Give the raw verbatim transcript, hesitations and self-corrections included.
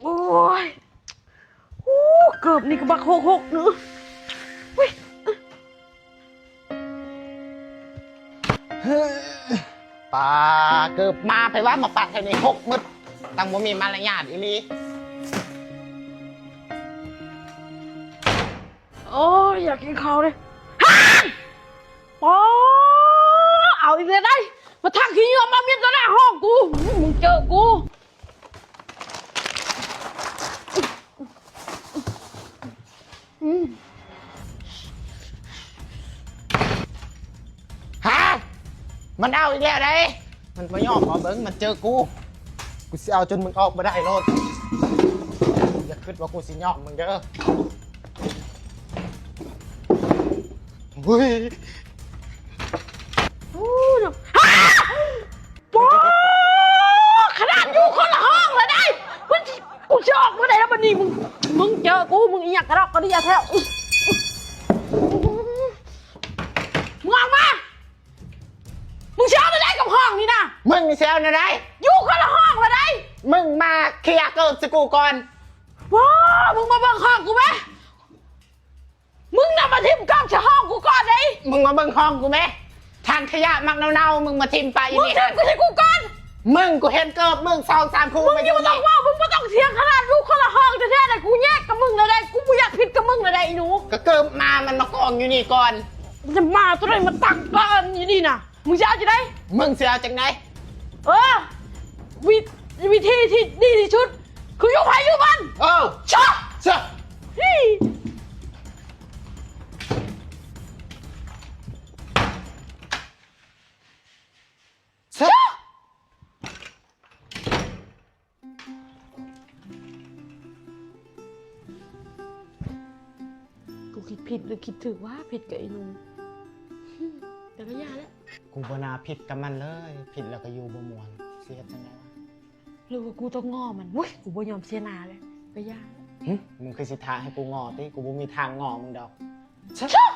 โอ้ย โอ้ เกิบนี่ก็บักหกหกเนอะ อุ้ย ปาเกิบมาไปว่ามาปักแถวนี้หกมืดตังบ่มีมารยาทอีหลี โอ้ย อยากกินข้าวเลยฮ่าปอเอาอีกเลยได้ มาทางขี้เยื่อมาเมียนต่อหน้าห้องกู มึงเจอกู ฮะ มันเอาอีกแล้วเด้ มันบ่ยอมบ่เบิ่ง มันเจอกู กูสิเอาจนมึงออกบ่ได้โลด อย่าคิดว่ากูสิยอมมึงเด้อ เฮ้ย โอ้ยฮ่าปอขนาดอยู่คนละห้องเลยได้ มันกูจะออกมาได้แล้วมันนี่มึง มึงเจอกู มึงอีหยังกระดอกกระเดียแท้ มึงออกมา มึงเชื่อไม่ได้กับห้องนี่นะ มึงเซลนะได้ อยู่คนละห้องละได้ มึงมาเคลียร์เกิบสกูก่อน ว้ามึงมาเบิ่งห้องกูไหม มึงนำมาทิมกล้องจะห้องกูก่อนเลย มึงมาเบิ่งห้องกูไหมทางขยะมักเน่าๆมึงมาทิมไป มึง นี่ ทิมกูให้กูก่อน มึงกูเห็นเกิบมึงสองสามคู่ มึง มา อย่ามาต้องว่ามึงไม่ต้องเถียงขนาดอยู่คนละห้องแท้ๆเลยกูแยกกับมึงเลยได้กูไม่อยากผิดกับมึงเลยได้อีหนู ก็เกิบมามันมากองอยู่นี่ก่อน มันจะมาตัวไหนมาตั้งบ้านอยู่นี่นะมึงจะเอาจะได้ มึงเสียจังได เออ วิวิธีที่ดีที่สุด คืออยู่ไผอยู่มัน เออ ชอบ เชื่อ นี่ เชื่อ กูคิดผิดหรือคิดถูกว่าผิดกับไอ้หนุ่มแต่ก็ยาแล้ว กูบ่น่าผิดกับมันเลย ผิดแล้วก็อยู่บ่ม่วนเสียจังไดวะ หรือว่ากูต้องงอมันวุ้ยกูบ่ยอมเสียหน้าเลยก็ยา หึมึงคือสิท้าให้กูงอติกูบ่มีทางงอมึงดอก ชอบ